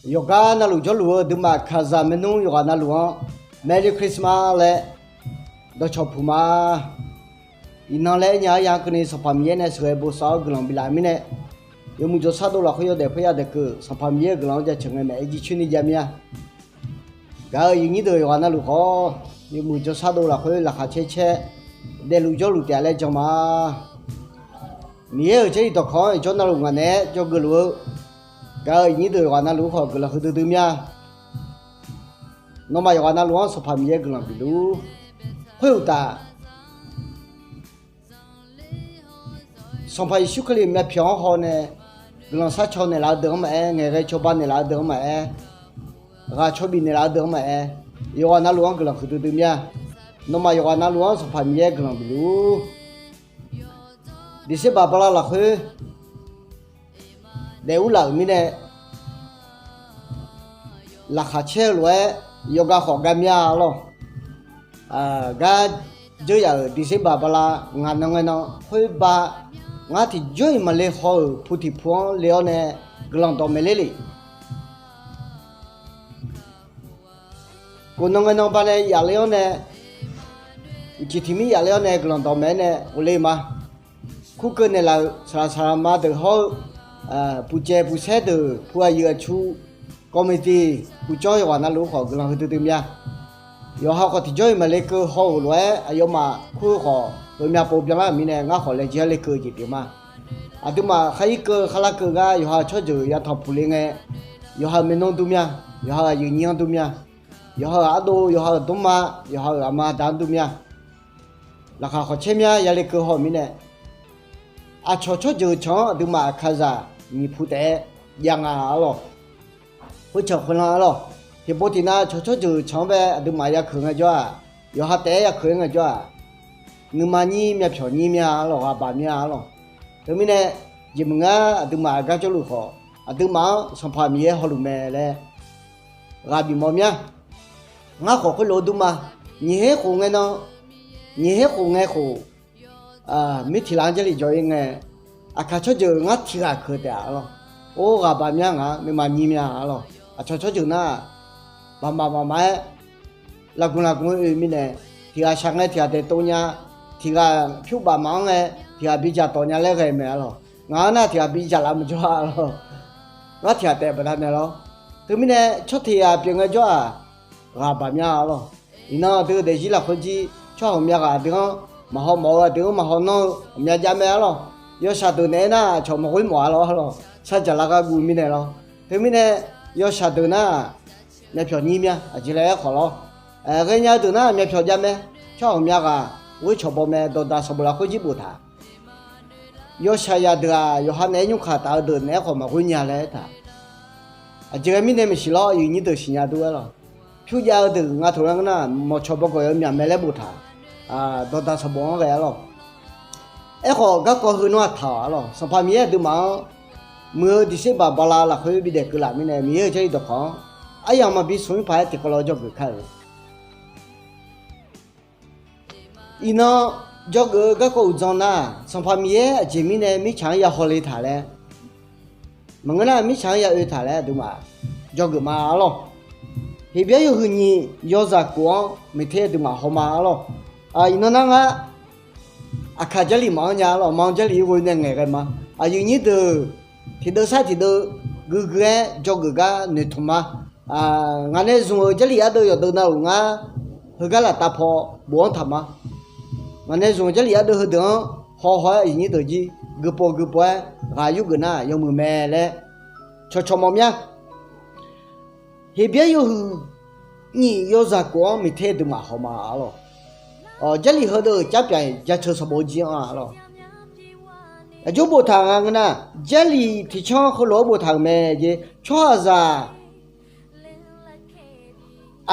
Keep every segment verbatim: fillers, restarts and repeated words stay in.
Yawqgar navluf jawrluf-eu aqduimaf kaqzaq maernmr yawqghaq navluf-anr Merry Christmas laer dawqcawq puq ma. Iqnan laer aernya-ar ya keuvni Sanqpaq Miqyaer nae sheuqghae bosav-awr guiqlanq biflaf-eu mirnae, yawmuiq jawrshar dov lafkhoer yawdaef khoer yadaef keuv Sanqpaq Miqyaer-euq guiqlanq-anr jaceuq ngae maeq-aer jircoer ni jav mir-a. Gaq-euq aqyuif nyir deuq yawqghaq navluf khawf, yawmuiq jawrshar dov lafkhoer laqkhaq caer caer daefluf jawrluf taef-a laer jan ma. Miqyaer-euq Jarlif dawqkawq-anr iqjawr navluf ngaq naeq-aer dzawgeuf luf-eu gaq-euq aqyuif nyir deuq yawqghaq navluf khawf guiqlanq huiqdui dui mir-a. Nawmaf yawqghaq navluf-anr Sanqpaq Miqyaer guiqlanq bifluf-ur. Khoeruqtaf, Sanqpaq Yeqsur Kali myavpyawq-anr hawnae guiqlanq sharcaw naeqlaf-eu deuq-anr maqaer, ngaeqghae cawba naeqlaf-eu deuq-anr maqaer, ghaq caw bif naeqlaf-eu deuq-anr maqaer, yawqghaq navluf-anr guiqlanq huiqdui dui mir-a. Nawmaf yawqghaq navluf-anr Sanqpaq Miqyaer guiqlanq bifluf-ur. December bala lafkhoer daef urlaf-euq mirnae, laqkhaq caer-eu lof-aer yawqgar khawf gar mir-a lawq. Gar dzeur yaf-euq December bala ngaq nan ngae nan khoerba ngar tiqjawr-iq maqle haw-euq pu tiq pu-anr le-awr nae guiqlanq dawqmaeq ler le. Khof nan ngae nan ba nae yaf le-awr nae, uqcif tiq mir yaf le-awr nae guiqlanq dawqmaeq-aer nae ghofle ma. Kurkeuv naeqlaf-euq saqlaq saqlaq ma deuq hawr-eu, puqcaev puqsaer deuq pu aqyuif aqtsu committee puqcawv yawqghaq navluf khawf guiqlanq huiqdui dui mir-a. Yawqha khawf tiqjawr-iq maqle keuv haw-euq lof-aer aqyawfmaf kur-eu khawf heumya pov byanlar-euq mirnae ngar khawf laejae-aer lekeuv-eu jeq pyeuf ma. Aqduimaf khar ir keuv khar lar keuv gar yawqha-euq tsawrjeuq yatanq puq le ngae, yawqha-euq maeqnan dur mir-a, yawqha-euq aqyuif nyir-anr dur mir-a, yawqha-euq ardov, yawqha-euq dmrma, yawqha-euq aqma aqda-anr dur mir-a. Laqkhaq khawf caer mir-a, yale keuv haw-euq mirnae, aqcawq tsawrjeuq canq-anr aqduimaf aqkaqzaq nyiq pu taef-aer jav nga-a lawq. Khoercanq khoerlan-a lawq. Tiqpov tiqnav cawq tsawrjeuq canq-anr bae aqduimaf yakeuq ngaejawr-aq, yawqha taef-aer yakeuq-aer ngaejawr-aq, nuima nyir myavpyawq nyir mir-a lawq, ghaq baq mir-a lawq. Teumirnae, jeqmuiq ngar aqduimaf aqgar jawrluf khawf, aqduimaf-anr Sanqpaq Miqyaer hawluf mae laer ghaq bifmawf mir-a. Ngar khawf khoerlof-eu dur ma. Nyiq her khof ngae nan, nyiq her khof ngae khof, mirtiq laf-anr Jarlif jawr-ir ngae, aqkaq tsawrjeuq ngar tiq ghaq keuq taef-a lawq. Or, ghaq baq mir-a, ngaq-anr nuima nyir mir-a lawq. Aqcawq tsawrjeuq nar, baqmaf baqmaf-aer lafgmq lafgmq-aer oe mirnae, tiq ghaq shaq ngae tiq ghaq daeftov nya, tiq ghaq pyur baf maf-anr ngae, tiq ghaq bidzaq tawq nya laer ghae mae-a lawq. Ngaq-anr nar tiq ghaq bidzaq laf maqjawr-a lawq. Ngar tiq ghaq taef baqdanae lawr. Teumirnae tsawrtiq ghaq pyeuf ngaejawr-aq, ghaq baq mir-a lawq. Iqnan aqdui daefzir lafkhoer jir tsawrhaq ghawqmya ghaq aqdui-anr maqhaw mawf-eu, aqdui-anr maqhaw nanr-eu ghawqmya jav mae-a lawq. Yawshaq deuq naeq-aer nar aqcawq maqghoer mawf-a lawq-a lawq. Sarjaq lar gar guv mirnae lawr. Teumirnae yawshaq deuq nar myavpyawq nyir mir-a, aqjeq laer aerkhawf lawr. Ghaenya-eu deuq nar myavpyawq jav mae. Tsawrhaq ghawqmya ghaq ghoer cawq baw mae, dawqdaq sanqbof lafkhoer jir boftaq. Yawshaq zaqdeuq-aq, yawqha naeq-aer nymrkaq taf-eu deuq naeq-aer khawf maqghoer nya laer aertaq. Aqjeq ghae mirnae maeqshi lawr, aqyuif nyir deuq siqnya dur-aer lawq. Pyur jav-eu deuq nga teuq lar ngeur nar, mawqcawq bawgawq yawmyaq mae laer boftaq. Dawqdaq sanqbof-anr ghae-a lawq. Aerkhawf garkawv heu nawr-aq taq-awq-a lawq. Sanqpaq Miqyaer aqduimaf-anr muiq-eu December bala lafkhoer bidaef keuvlaf mirnae, Miqyaer-euq Jarlif dawqkawq-anr aryamq maqbi smq-ir paq-aer tiqkawv lawr dzawgeuf kar-euq. Iqnan dzawgeuf-eu garkawv uqdzan nar, Sanqpaq Miqyaer aqjeq mirnae mirtsaq-anr ya hawle taq laer, maqngeur nar mirtsaq-anr ya oe taq laer aqduimaf dzawgeuf ma-a lawq. Heqbyaer yawhuiq nyiq yawzaq kof-anr maeqter aqduimaf haw ma-a lawq. Iqnan nar ngar Aqkaq Jarlif maqanr nya-a lawq. Ma-anr Jarlif-ir ghoe nae ngaeqghae ma. Aqyuif nyir deuq tiqdeuv sar tiqdeuv guigui-aer dzawgeuf gar noeqtmq ma. Ngaq nae zmq-euq Jarlif ardeuv yawqdeuv navluf ngar heugar laftav paw bofanr taq ma. Ngaq nae zmq-euq Jarlif ardeuv heudeuq-anr hawhaw-aer aqyuif nyir deuq jir guipov guipov-aer ghaq yurgeuf nar yawmuiq mae laer cawqcawq mawf mir-a. Heqbyaer yawhuiq nyiq yawzaq kof-anr maeqter aqduimaf haw ma-a lawq. Jarlif heudeuq-euq carpyaq jaceuq sanqbof jir-anr-a lawq. Aqjox boftaq nga ngeur nar, Jarlif tiqcanr heulof-aer boftaq-euq mae jeq, tsawrhaqzaq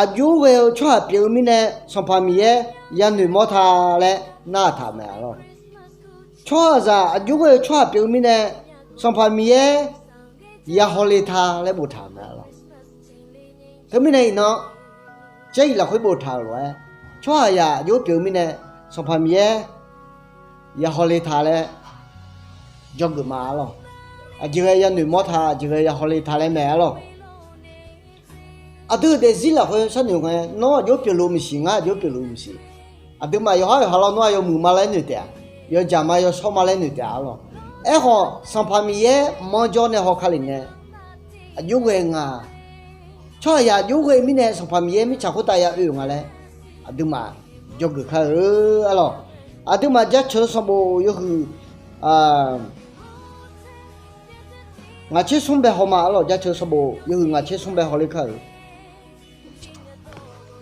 aqjox ghae-eu tsawrhaq pyeuf-eu mirnae, Sanqpaq Miqyaer yanoeq mawr ta laer narhaq taq-euq mae-a lawq. Tsawrhaqzaq aqjox ghae-eu tsawrhaq pyeuf-eu mirnae, Sanqpaq Miqyaer ya hawle ta laer boftaq-euq mae-a lawq. Teumirnae iqnan Jarlif lafkhoer boftaq-euq lof-aer, tsawrhaqzaq aqjox pyeuf-eu mirnae, Sanqpaq Miqyaer ya hawle ta laer dzawgeuf ma-a lawq. Aqjeq ghae yanoeq mawr ta, aqjeq ghae ya hawle ta laer mae-a lawq. Aqdui-euq daefzir lafkhoer sharnoeq ngae, nawr aqjox pyeufluf-eu maqsiq, ngar aqjox pyeufluf-eu maqsiq. Aqduimaf yawqhar yawqha lawr nawr aqyawf muiq ma laer noeq taef-a, yawqjaq ma yawshawr ma laer noeq taef-a lawq. Aerkhawf, Sanqpaq Miqyaer manr jawr nae haw ka lef ngae, aqjox ghae nga. Tsawrhaqzaq aqjox ghae mirnae Sanqpaq Miqyaer mirtsaq khoertav ya oe-euq nga laer, aqduimaf jawrgeuf kar-eu arlawq. Aqduimaf Jaceuq sanqbof yawhuiq ngaq tser smr bae haw ma arlawq. Jaceuq sanqbof yawhuiq ngaq tser smr bae hawler kar-eu.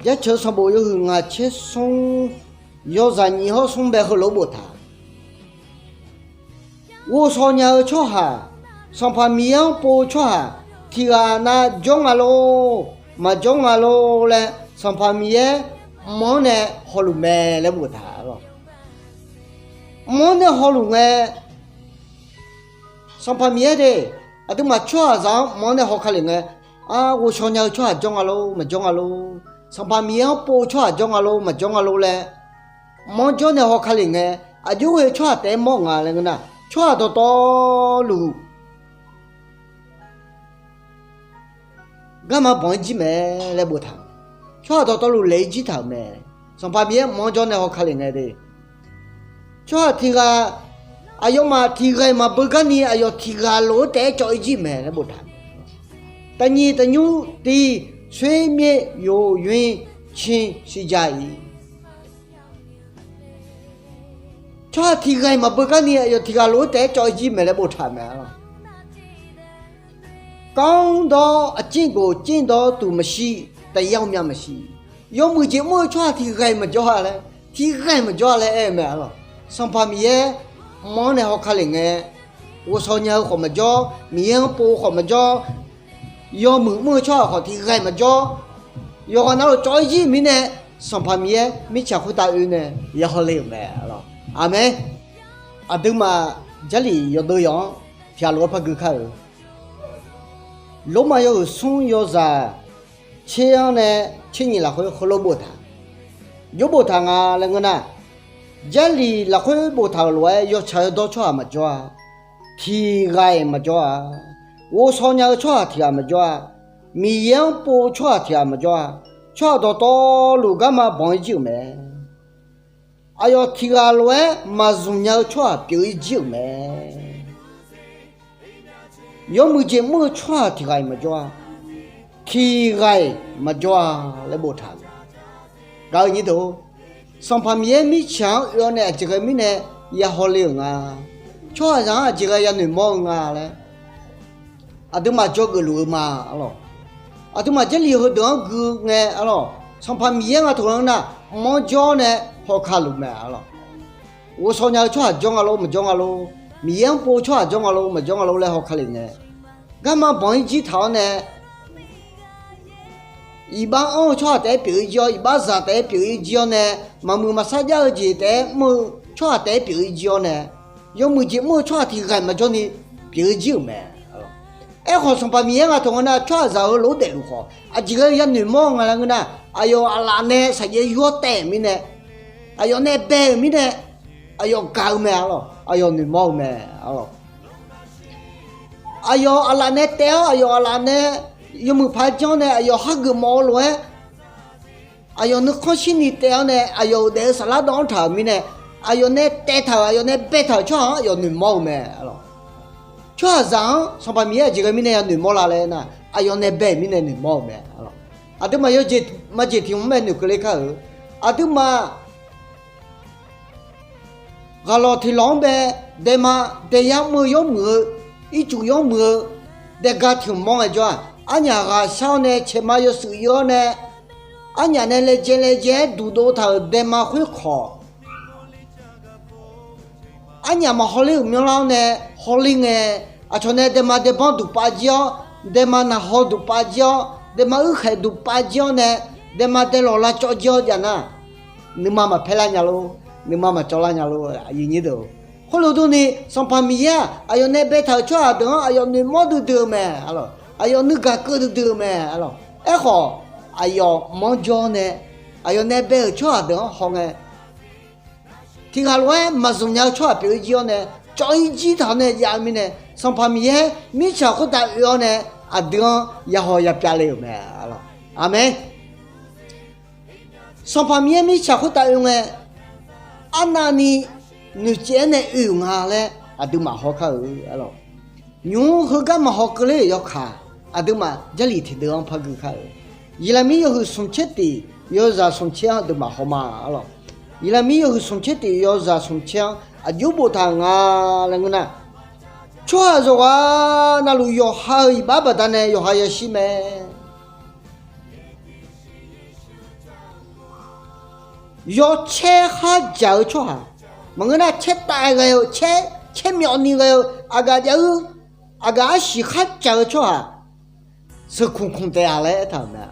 Jaceuq sanqbof yawhuiq ngaq tser smr, yawzaq nyiq hawr smr bae heulof-aer boftaq. Ghovshaw nya-eu tsawrhaq, Sanqpaq Miqyaer-anr pov-eu tsawrhaq tiq ghaq nav jawr nga lor, maqjawr nga lor laer Sanqpaq Miqyaer mq-anr nae hawluf mae laer boftaq lawq. Mq-anr nae hawluf ngae, Sanqpaq Miqyaer de, aqduimaf tsawrhaqzaq-anr mq-anr nae haw ka lef ngae, ar ghovshaw nya-eu tsawrhaq jawr nga lor, maqjawr nga lor, Sanqpaq Miqyaer-anr pov-eu tsawrhaq jawr nga lor, maqjawr nga lor laer mq-anr jawr nae haw ka lef ngae, aqjox ghae-eu tsawrhaq taef-aer mawr nga laer ngeur nar, tsawrhaq dawqtawvluf garma banq-ir jir mae laer boftaq. Tsawrhaq dawqtawvluf laeq-ir jir taq-euq mae. Sanqpaq Miqyaer mq-anr jawr nae haw ka lef ngae de, tsawrhaq tiq ghaq, aqyawfmaf tiq ghaq-iq maqbeu garni aqyawf tiq ghaq lof-aer taef-aer cawv-ir jir-euq mae laer boftaq. Taqnyiq taqnymr tiv, soer myaer yoq yoer cin siqja-iq. Tsawrhaq tiq ghaq-iq maqbeu garni aqyawf tiq ghaq lof-aer taef-aer cawv-ir jir mae laer boftaq mae arlawq. Kanr dawr aqcir goq cir dawr tuq maqshir, taqyar-eu myav maqshir. Yawmuiq jeq mr-eu tsawrhaq tiq ghaq-iq maqjawr-a laer, tiq ghaq-iq maqjawr-a laer aer-eu mae arlawq. Sanqpaq Miqyaer mq-anr nae haw ka lef ngae, ghovshaw nya-eu khawf maqjawr, Miqyaer-anr pov-eu khawf maqjawr, yawmuiq mr-eu tsawrhaq khawf tiq ghaq-iq maqjawr, yawqghaq navluf cawv-ir jir-euq mirnae, Sanqpaq Miqyaer mirtsaq khoertav oe nae ya hawle-euq mae arlawq. Aqmeq. Aqduimaf Jarlif yawdeuv yawq-anr tiq ghaq lof-aer par gui kar-euq. Lormav yawhuiq smr yawzaq tser-anr nae tser nyiq lafkhoer heulof boftaq. Jawr boftaq nga laer ngeur nar, Jarlif lafkhoer boftaq-euq lof-aer yawtsaq yawdawr tsawrhaq maqjawr-a. Tiq ghaq-iq maqjawr-a. Ghovshaw nya-eu tsawrhaq tiq ghaq maqjawr-a. Miqyaer-anr pov-eu tsawrhaq tiq ghaq maqjawr-a. Tsawrhaq dawqtawvluf garma banq-ir jir-euq mae. Aqyawf tiq ghaq lof-aer maqzmq nya-eu tsawrhaq pyeuf-ir jir-euq mae. Yawmuiq jeq mr-eu tsawrhaq tiq ghaq-iq maqjawr-a. Tiq ghaq-iq maqjawr-a laer boftaq-euq. Gaq-eu nyir deuq, Sanqpaq Miqyaer mirtsaq-anr oe-awr nae aqjeq ghae mirnae ya hawle-euq nga. Tsawrhaqzaq-anr aqjeq ghae ya noeqmawr-eu nga laer aqduimaf jawrgeuf luf-eu ma arlawq. Aqduimaf Jarlif heudeuq-anr gui ngae arlawq, Sanqpaq Miqyaer nga taq-anr nar, mq-anr jawr nae hawkaq luf mae arlawq. Ghovshaw nya-eu tsawrhaq jawr nga lor, maqjawr nga lor, Miqyaer-anr pov-eu tsawrhaq jawr nga lor, maqjawr nga lor laer hawkaq lef ngae, garma banq-ir jir taq-awr nae, iqbax anr-eu tsawrhaq taef-aer pyeuf-ir jir-awr, iqbax zaq taef-aer pyeuf-ir jir-awr nae, maqmuiq maqsar jar-eu jeq taef-aer mr-eu tsawrhaq taef-aer pyeuf-ir jir-awr nae, yawmuiq jeq mr-eu tsawrhaq tiq ghaq-iq maqjawr ni pyeuf-ir jir-euq mae. Aerkhawf, Sanqpaq Miqyaer nga taq-anr nar, tsawrhaqzaq heulof-aer daefluf khawf, aqjeq ghae ya noeqmawr-eu nga laer ngeur nar, aqyawf aqlaf nae shaqjaev yur-awr taev-euq mirnae, aqyawf nae bae-euq mirnae, aqyawf gaq-eu mae arlawq, aqyawf noeqmawr-eu mae arlawq. Aqyawf aqlaf nae taev-awr, aqyawf aqlaf nae yawmuiq paq janr nae, aqyawf hageuf mawf-eu lof-aer, aqyawf nuikhanr shirni taev-awr nae, aqyawf-euq daef-eu saflar dawv-anr taq-euq mirnae, aqyawf nae taev taq-euq, aqyawf nae bae taq-euq tsawrhaq-anr aqyawf noeqmawr-eu mae arlawq. Tsawrhaqzaq-anr Sanqpaq Miqyaer aqjeq ghae mirnae ya noeqmawr la laer nar, aqyawf nae bae-euq mirnae noeqmawr-eu mae arlawq. Aqduimaf yawjeq majeq tiq hmq-anr bae noeqkeuv ler kar-euq. Aqduimaf ghaqlawq tiq lawq-anr bae, daema daeyar mr-eu yawmuiq-eu, ircuf yawmuiq-eu, daega tiq hmq mawr ngaejawr-aq, arnyaf ghaqshar-awr nae caeqma yawshuif ir-awr nae, arnyaf nae laejae laejae-aer duqdov taq-euq daema khoer khawf, arnyaf maqhaw ler-euq myanrlar-awr nae hawler ngae, aqcawq nae daema daebanr duqpav jir-awr, daema naqhaw duqpav jir-awr, daema uirkhaeq duqpav jir-awr nae, daema daelawq lavcawv jir-awr jav nar, nuima maqpaer lar nya lor, nuima maqcawv lar nya lor, aqyuif nyir deuq. Khoerlof durni, Sanqpaq Miqyaer-aq, aqyawf nae baetaq-euq tsawrhaq deuq-anr aqyawf noeqmawr duidui-eu mae arlawq. Aqyawf nuigaq keuv duidui-eu mae arlawq. Aerkhawf, aqyawf manr jawr nae, aqyawf nae bae-euq tsawrhaq deuq-anr hawngae, tiq ghaq lof-aer maqzmq nya-eu tsawrhaq pyeuf-ir jir-awr nae, cawv-ir jir taq-awr nae jav-eu mirnae, Sanqpaq Miqyaer mirtsaq khoertav oe-awr nae, aqdui-anr yahaw yapyav le-euq mae arlawq. Aqmeq. Sanqpaq Miqyaer mirtsaq khoertav oe ngae, arnavni noeqcaev-aer nae oe-euq nga laer aqduimaf haw kar-eu. Nymq-mr heugar maqhaw keuvler-euq yawkaq, aqduimaf Jarlif tiqdeuv-anr par gui kar-eu. Yeqlaqmir yawhuiq smq tser tiq, yawzaq smq tser-anr aqduimaf haw ma, arlawq. Yeqlaqmir yawhuiq smq tser tiq, yawzaq smq tser-anr aqjox boftaq-euq nga laer ngeur nar, tsawrhaq yawqghaq navluf yawqha-euq iqbax baqdanae yawqha yashir mae. Yawcaer khardzaq-eu tsawrhaq, maqngeur nar caertav ghae-eu, caer, caermyawvni ghae-eu, aqgaf jav-eu, aqgaf arsiq khardzaq-eu tsawrhaq, sheuqkmq kmq taef-a laer aertaq-euq mae.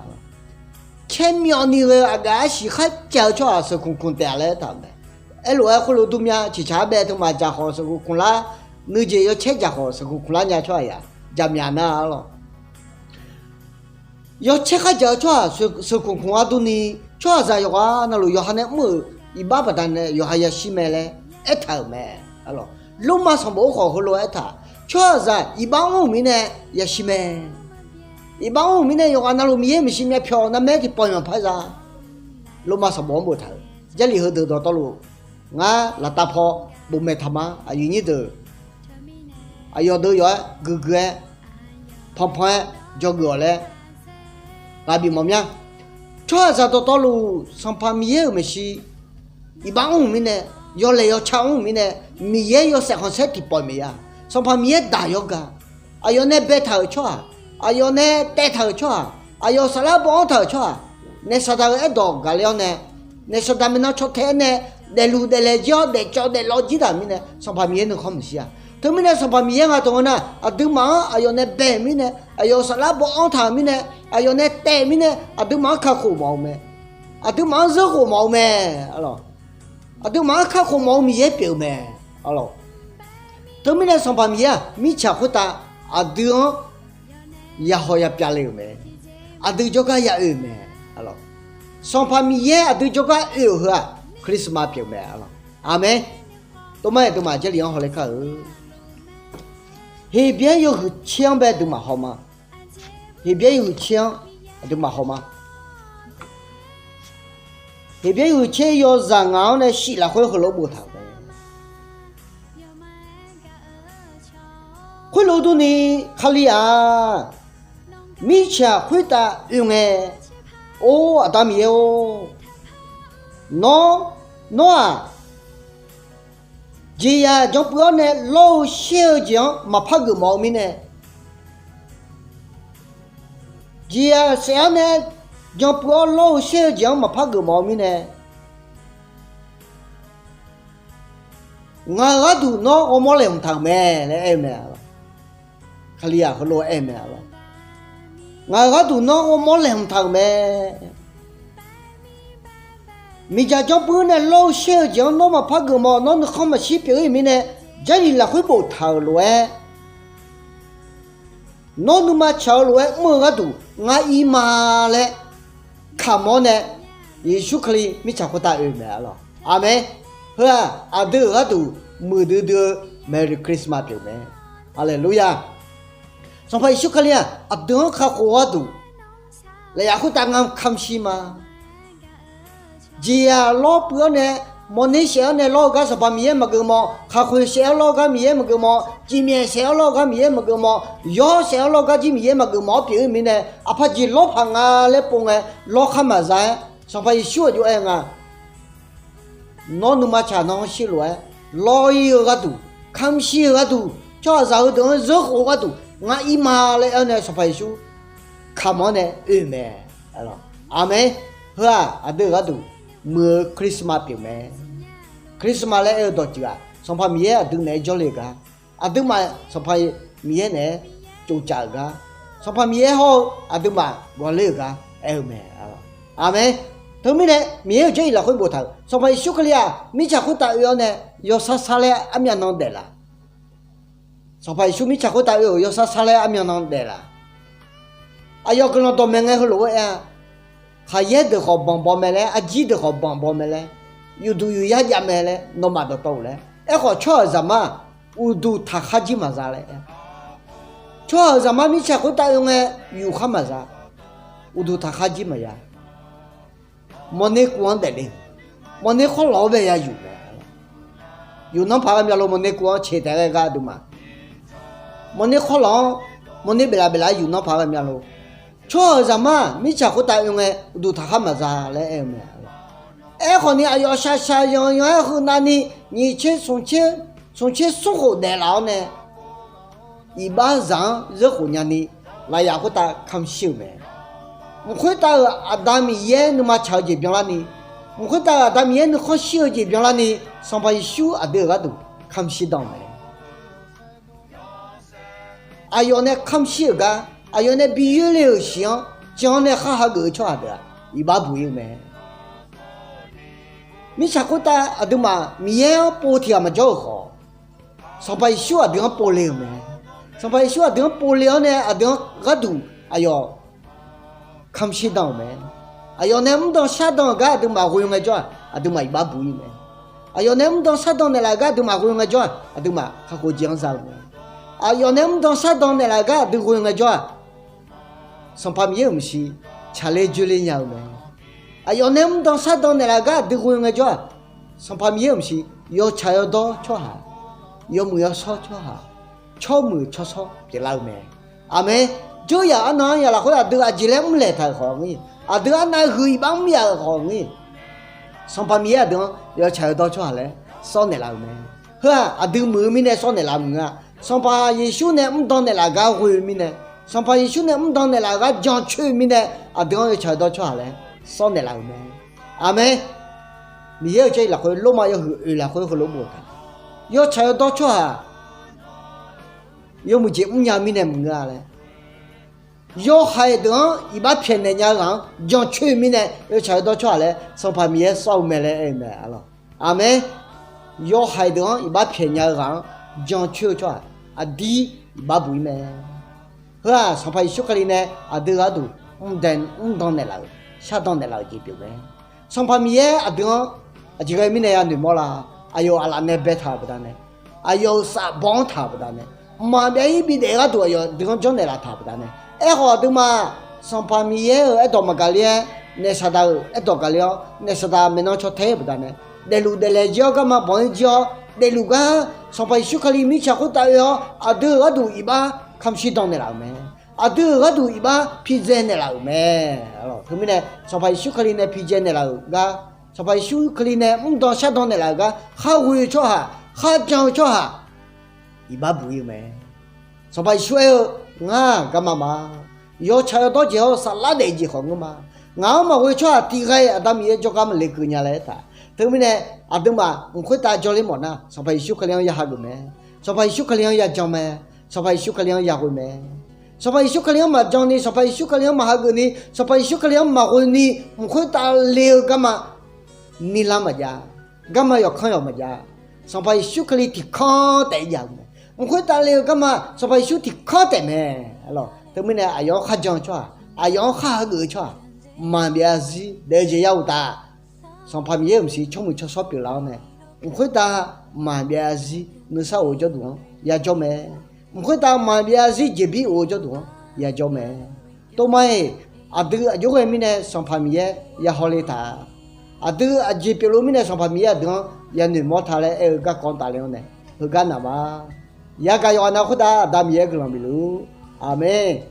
Caermyawvni ghae-eu aqgaf arsiq khardzaq-eu tsawrhaq sheuqkmq kmq taef-a laer aertaq-euq mae. Aerlof-aer khoerlof durmya ciqcaq arbae teumaf dzaq khawf sheuqkmq kmq lar, nuijeq yawcaer dzaq khawf sheuqkmq kmq lar nya tsawrhaq yaq dzaqmyaq nar, arlawq. Yawcaer khardzaq-eu tsawrhaq sheuqkmq kmq-a durni, tsawrhaqzaq yawqghaq navluf yawqha nae mr-euq iqbax baqdanae yawqha yashir mae laer aertaq-euq mae. Lormav sanqbof-anr khawf heulof-aer aertaq, tsawrhaqzaq iqbax mr-euq mirnae yashir mae. Iqbax mr-euq mirnae yawqghaq navluf Miqyaer maeqshi myavpyawq narmaer tiqpawf-iq maqpar za. Lormav sanqbof-anr boftaq-euq Jarlif heudeuq dawqtawvluf, ngar laftav paw bofmaeq taq ma. Aqyuif nyir deuq, aqyawf deuv yawf-aer guiqguiq-aer, panpan-aer dzawgeuf-awq laer ghaq bif mawf mya. Tsawrhaqzaq dawqtawvluf Sanqpaq Miqyaer-euq maeqshi iqbax mr-euq mirnae, yawlaeq yawca mr-euq mirnae, Miqyaer yawshaef khanqsaer tiqpawf-iq maeq ya. Sanqpaq Miqyaer daq yawr ga. Aqyawf nae baetaq-euq tsawrhaq, aqyawf nae taev taq-euq tsawrhaq, aqyawf saflar baw-anr taq-euq tsawrhaq, naef saqdaq-eu aerdawq gaqler-awr nae, naef saqdaq maeqnan caw tae-aer nae daefluf daeflaeq jir-awr daefcawv daeflawv jir taq-euq mirnae, Sanqpaq Miqyaer nuikhanr maqshir-a. Teumirnae Sanqpaq Miqyaer nga tawq ngeur nar, aqduimaf-anr aqyawf nae bae-euq mirnae, aqyawf saflar baw-anr taq-euq mirnae, aqyawf nae taev-euq mirnae, aqduimaf-anr kakhof mawf-eu mae. Aqduimaf-anr zeurkhof mawf-eu mae. Aqduimaf-anr kakhof mawf-eu Miqyaer pyeuf-eu mae. Teumirnae Sanqpaq Miqyaer-aq mirtsaq khoertav aqdui-anr yahaw yapyav le-euq mae. Aqdui jawrgar ya oe-euq mae. Sanqpaq Miqyaer aqdui jawrgar oe-euq heu-aq, Christmas pyeuf mae. Aqmeq. Tov mar-aer aqduimaf Jarlif-anr hawler kar-eu. Heqbyaer yawhuiq tser-anr bae aqduimaf haw ma. Heqbyaer yawhuiq tser-anr aqduimaf haw ma. Heqbyaer yawhuiq tser yawzaq ngaq-anr nae shif lafkhoer heulof-aer boftaq-euq mae. Khoerlof durni, Kali-aq mirtsaq khoertav oe ngae, Or, Aqda Miqyaer-or, nawr, nawr-aq jeqzaq janpuiv-awr nae lawr-eu shaer-eu jeq-anr maqpar geufmawf-eu mirnae, jeqzaq saef-awr nae janpuiv-awr lawr-eu shaer-eu jeq-anr maqpar geufmawf-eu mirnae, ngaq-euq gharduq nawr ghawrmawr laeqhmq taq-euq mae laer aer-eu mae. Kali-aq heulof-aer aer-eu mae. Ngaq-euq gharduq nawr ghawrmawr laeqhmq taq-euq mae. Miqdzaq janpuiv nae lawr-eu shaer-eu jeq-anr nawr maqpar geufmawf, nawr nuikhanr maqshir pyeuf-ir mirnae, Jarlif lafkhoer boftaq-euq lof-aer, nawr nuima tsaq-eu lof-aer mr-eu gharduq ngar ir ma laer kamq-awr nae, Yeqsur Kali mirtsaq khoertav oe-eu mae, arlawq. Aqmeq. Heu-aq aqdui-euq gharduq muiqdui dui-eu Merry Christmas pyeuf mae. Haleluya. Sanqpaq Yeqsur Kali-aq aqdui-anr kakhof-eu gharduq, lafyaf khoertav ngar kamq shir ma. Jeqzaq lawr puiv-awr nae, mawrner saef-awr nae lawr-eu gar Sanqpaq Miqyaer maqgeufmawf, kakhoeq saef-awr lawr-eu gar Miqyaer maqgeufmawf, cifmyaef saef-awr lawr-eu gar Miqyaer maqgeufmawf, yawr saef-awr lawr-eu gar jir Miqyaer maqgeufmawf-awr pyeuf-ir mirnae, aqpaq jeq lawrpaq nga laer pov ngae, lawrkhar maqza-aer, Sanqpaq Yeqsur aqjox aer nga, nawr nuima tsaq nawr-anr shir lof-aer, lawr-ir-eu gharduq, kamq shir-eu gharduq, tsawrhaqzaq heudeuq-anr zeurkhof-eu gharduq ngar ir ma laer aer-awr nae Sanqpaq Yeqsur kamq-awr nae oe-eu mae. Aqmeq. Heu-aq aqdui-euq gharduq muiq-eu Christmas pyeuf mae. Christmas laer aer-eu dawqtsuif-aq Sanqpaq Miqyaer aqdui naeq-aer jawrle-eu gar, aqduimaf Sanqpaq Miqyaer naeq-aer tsovcaf-euq gar, Sanqpaq Miqyaer hawr-eu aqduimaf ghawqler-euq gar aer-eu mae. Aqmeq. Teumirnae Miqyaer-euq Jarlif lafkhoer boftaq-euq, Sanqpaq Yeqsur Kali-aq mirtsaq khoertav oe-awr nae yawsar sar laer armyav nan daef laf? Sanqpaq Yeqsur mirtsaq khoertav oe-euq yawsar sar laer armyav nan daef laf? Aqyawf guiqlanq dawqmaeq ngae heulof-aer aer-a, khaqyaer deuq khawf banq baw mae laer, arjir deuq khawf banq baw mae laer, yufduq yufyar jav mae laer nawmaf dawqtawvluf laer. Aerkhawf tsawrhaq-euq zaqmar-aq uqduq taqkhar jir maqza laer aer. Tsawrhaq-euq zaqmar mirtsaq khoertav oe ngae yufkhar maqza. uqduq taqkhar jir maqya. Mawrner kuv-anr daefle. Mawrner khawrlawq-awr bae ya yuf mae. Yufnanr paq ghae mya lo, mawrner kuv-anr ceq taef ghae gar aqduimaf. Mawrner khawrlawq-anr, mawrner beflaf beflaf-aer yufnanr paq ghae mya lo. Tsawrhaq-euq zaqmar mirtsaq khoertav oe ngae uqduq taqkhar maqza laer aer-eu mae. Aerkhawf ni aqyawf shaqshaq yanqyan-aer heunav ni nyiq tser smq tser smr khof daeflaf-awr nae iqbaxzaq-anr zeurkhof nyani lafyaf khoertav kamq shir-euq mae. Mq khoertav-euq Aqda Miqyaer nuima tsaq-eu jeq byanlarni, mq khoertav-euq Aqda Miqyaer nuikhanr shir-eu jeq byanlarni, Sanqpaq Yeqsur aqdui-euq gharduq kamq shirdan-euq mae. Aqyawf nae kamq shir-euq gar, aqyawf nae bi yoerle-euq shiq-anr jan-awr nae khar hageuf-eu tsawrhaq deuq-aq, iqbax buq-ir-eu mae. Mirtsaq khoertav aqduimaf Miqyaer-anr pov tiq ghaq maqjawr-euq khawf, Sanqpaq Yeqsur aqdui-anr povle-euq mae. Sanqpaq Yeqsur aqdui-anr povle-awr nae aqdui-anr gharduq aqyawf kamq shirdan-euq mae. Aqyawf nae mrdan shardan-euq gar aqduimaf ghoe ngaejawr-aq, aqduimaf iqbax buq-ir mae. Aqyawf nae mrdan shardan naeqlaf-euq gar aqduimaf ghoe ngaejawr-aq, aqduimaf kakhof jeq-anr za-euq mae. Aqyawf nae mrdan shardan naeqlaf-euq gar aqdui ghoe ngaejawr-aq, Sanqpaq Miqyaer-euq maeqshi tsaqler joerler nya-eu mae. Aqyawf nae mrdan shardan naeqlaf-euq gar aqdui ghoe ngaejawr-aq, Sanqpaq Miqyaer-euq maeqshi yawtsaq yawdawr tsawrhaq, yawmuiq yawshawr tsawrhaq, tsawrmuiq tsawrshawr pyeuflar-eu mae. Aqmeq. Jawryaq arnan-anr yaq lafkhoer aqdui aqjeq laer mrlaeq taq-euq khawf ngir, aqdui arnav huiq iqbax mr yaf-euq khawf ngir, Sanqpaq Miqyaer aqdui-anr yawtsaq yawdawr tsawrhaq laer sawr naeqlaf-euq mae. Heu-aq aqdui muiq-eu mirnae sawr naeqlaf maqngeur-a. Sanqpaq Yeqsur nae mrdan naeqlaf-euq gar ghoe-eu mirnae, Sanqpaq Yeqsur nae mrdan naeqlaf-euq gar jancoer-eu mirnae, aqdui-anr yawtsaq yawdawr tsawrhaq laer sawr naeqlaf-euq mae. Aqmeq. Miqyaer-euq jarlif lafkhoer Lormav yawhuiq oeq lafkhoer heulof boftaq, yawtsaq yawdawr tsawrhaq yawmuiq jeq mrnya-eu mirnae maqngeur-a laer, yawhaiq deuq-anr iqbax pyaeqnaeq nya-eu ghaq-anr jancoer-eu mirnae yawtsaq yawdawr tsawrhaq laer Sanqpaq Miqyaer sawr-eu mae laer aer-eu mae, arlawq. Aqmeq. Yawhaiq deuq-anr iqbax pyaeqnaeq nya-eu ghaq-anr jancoer-eu tsawrhaq aqdir iqbax buq-ir mae. Heu-aq Sanqpaq Yeqsur Kali nae aqdui gharduq mrdan naeqlaf-euq, shardan naeqlaf-euq jeq pyeuf mae. Sanqpaq Miqyaer aqdui-anr aqjeq ghae mirnae yanoeq mawrlar. Aqyawf aqlaf nae baetaq-euq baqdanae, aqyawf-euq safbaw-anr taq-euq baqdanae, mqmaq maqbyav-ir bidef-eu gharduq aqyawf aqdui-anr janrnaeq laf taq-euq baqdanae, aerkhawf aqduimaf Sanqpaq Miqyaer-euq aerdawq maqgaqler-aer, naef saqdaq-euq aerdawq gaqler-awr, naef saqdaq maeqnan caw tae-ir-eu baqdanae, daefluf daeflaeq jir-awr garma banq-ir jir-awr, daefluf gar Sanqpaq Yeqsur Kali mirtsaq khoertav oe-awr aqdui-euq gharduq iqbax kamq shirdan naeqlaf-euq mae. Aqdui-euq gharduq iqbax pidzae naeqlaf-euq mae. Teumirnae Sanqpaq Yeqsur Kali nae pidzae naeqlaf-euq gar, Sanqpaq Yeqsur Kali nae mrdan shardan naeqlaf-euq gar kharghoe-eu tsawrhaq, kharjan-eu tsawrhaq iqbax buq-ir-eu mae. Sanqpaq Yeqsur aer-eu, Ngar-aq garma ma. Yawtsaq yawdawr jeq hawr-eu saflar daef jeq khawf ngeur ma. Ngaq-anr maqghoe tsawrhaq tiq ghaq-iq Aqda Miqyaer jawrgar maqle keuv nya laer aertaq. Teumirnae aqduimaf mq khoertav jawrler mawf nar, Sanqpaq Yeqsur Kali-anr ya hageuf mae. Sanqpaq Yeqsur Kali-anr ya jan mae. Sanqpaq Yeqsur Kali-anr ya ghoe mae. Sanqpaq Yeqsur Kali-anr maqjan ni, Sanqpaq Yeqsur Kali-anr maqhageuf ni, Sanqpaq Yeqsur Kali-anr maqghoe ni, mq khoertav le-eu garma nilar maqjav, garma yawqkanr yawq maqjav. Sanqpaq Yeqsur Kali tiqkanr taef-aer jav-eu mae. Mq khoertav le-eu garma Sanqpaq Yeqsur tiqkanr taef mae. Teumirnae aqyawf-anr kharjan-eu tsawrhaq, aqyawf-anr khar hageuf-eu tsawrhaq, mqmaq maqbyav zarzir daef-eu jeq ya uqtaf, Sanqpaq Miqyaer-euq maeqshi tsawrmuiq tsawrshawr pyeuflar-awr nae, mq khoertav mqmaq maqbyav zarzir nuisar of-eu jawrduq-anr yajawr mae. Mq khoertav mqmaq maqbyav zarzir jeqbir of-eu jawrduq-anr yajawr mae. Tov ma-iq, aqdui aqjox ghae mirnae Sanqpaq Miqyaer ya hawle taq. Aqdui aqjeq pyeufluf mirnae Sanqpaq Miqyaer aqdui-anr yanoeq mawr ta laer aer-eu garkawv tafle-awr nae, heugar naq ma. Yagaq yawqghaq nav khoertav Aqda Miqyaer guiqlanq bifluf. Aqmeq.